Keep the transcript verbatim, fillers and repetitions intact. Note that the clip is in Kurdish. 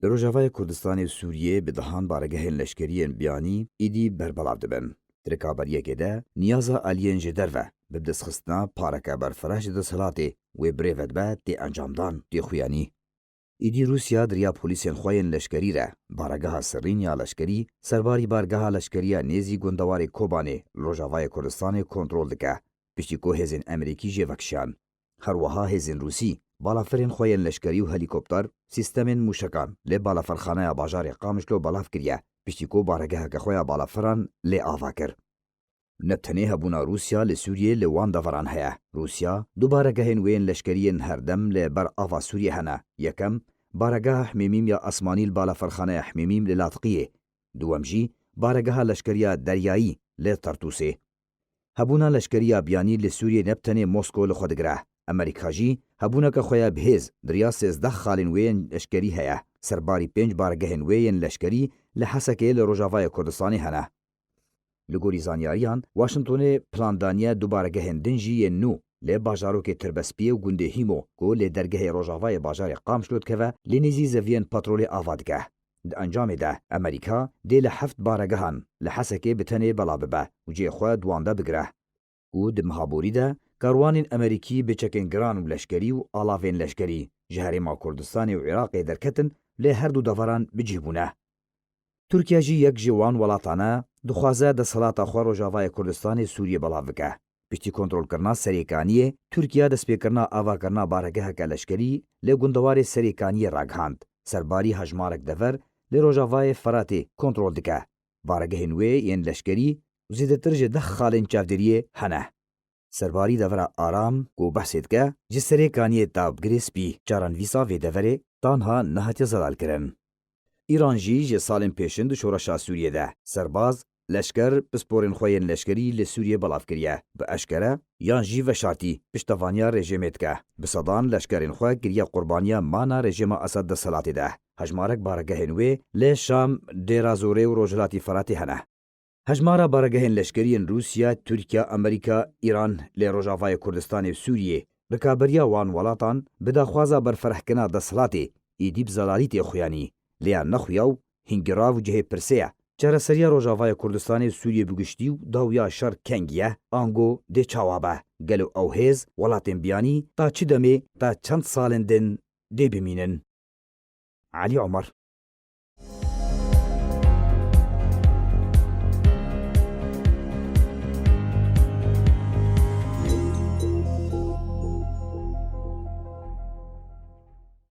Li Rojavayê Kurdistanê û Sûriyê bi dehan baregehên leşkerî yên biyanî êdî berbelav dibin. Di rikaberiyekê de niyaza aliyên ji derve bi bidestxistina pareke berfireh ji desthilatê wê birêve dibe tê encamdan, tê xuyanî. Êdî Rûsya di riya polîsên xwe yên leşkerî re baregeha serîn ya leşkerî serbarî bargeha leşkerî ya nêzî gundewarê Kobanê li Rojavayê Kurdistanê kontrol dike, piştî ku hêzên Amerîkî jê vekişiyan. Her wiha hêzên Rûsî balafirên xwe yên leşkerî û helîkopter, sîstemên mûşekan lê balafirxaneya bajarê Qamişlo belav kiriye, piştî ku baregeheke xwe ya balafiran lê ava kir. Ne tenê hebûna Rûsya li Sûriyê li wan deveran heye. Rûsya du baregehên wê yên leşkerî yên herdem li ber ava Sûriyê hene. Yekem, baregeha Hmêmîm ya esmanî li balafirxaneya Hmêmîm li Latiqiyê. Duwem jî, baregeha leşkeriya deryayî li Tertûsê. Hebûna leşkeriya biyanî li Sûriyê ne bi tenê Mosko li xwe digire. Amerîka jî hebûneke xwe ya bihêz di riya sêzdeh xalên wê yên leşkerî heye. Serbarî pênc baregehên wê yên leşkerî li Hesekê li Rojavayê Kurdistanê hene. Li gorî zanyariyan, Washingtonê plan daniye du baregehên din jî yên nû li bajarokê Tirbespiyê û gundê Hîmo ku lê dergehê rojavayê bajarê Qamişlo dikeve, lê nêzî zeviyên petrolê ava dike. Di encamê de Amerîka dê li heft baregehan li Hesekê bi tenê belav bibe û cihê xwe di wan de bigire. Û di meha borî de karwanên Amerîkî bi çekên giran û leşkerî û alavên leşkerî ji Herêma Kurdistanê û Iraqê derketin, lê her du deveran bi cih bûne. Tirkiye jî yek ji wan welatan e, dixwaze desthilata xwe Rojavayê Kurdistanê Sûriyê belav bike. Piştî kontrolkirina Serêkaniyê, Tirkiye destpêkirina avakirina baregeheke leşkerî li gundewarê Serêkaniyê ragihand. Serbarî hejmarek dever li Rojavayê Feratê kontrol dike. Baregehên wê yên leşkerî û zêdetir ji deh xalên çavdêriyê hene. Serbarî devera Aram ku behsê dike, ji Serêkaniyê ta bi Girê Spî, çarenivîsa vê deverê tanha nehatiye zelalkirin. Îran jî ji salên pêşin di şoreşa Sûriyê de serbaz, leşker, pisporên xwe yên leşkerî li Sûriyê belav kiriye, bi eşkere yan jî veşartî piştevaniya rejîmê dike. Bi sedan leşkerên xwe kiriye qurbaniya mana rejîma Esed desthilatê de. Hejmarek baregehên wê li Şam, Dêra Zorê û Rojhilatî Feratê hene. Hejmara baregehên leşkerî yên Rûsya, Tirkiye, Amerîka, Îran lê Rojavayê Kurdistanê û Sûriyê, rikaberiya wan welatan bi daxwaza berfirehkirina desthilatê êdî bi zelalî tê xuyanî, lê ya nexuya û hingirav û cihê pirsê ye. Çareseriya Rojavayê Kurdistanê û Sûriyê bi giştî û dawiya şer kengî ye, ango dê çawa be? Gelo ew hêz, welatên biyanî ta çi demê, ta çend salên din dê bimînin? Elî Omer.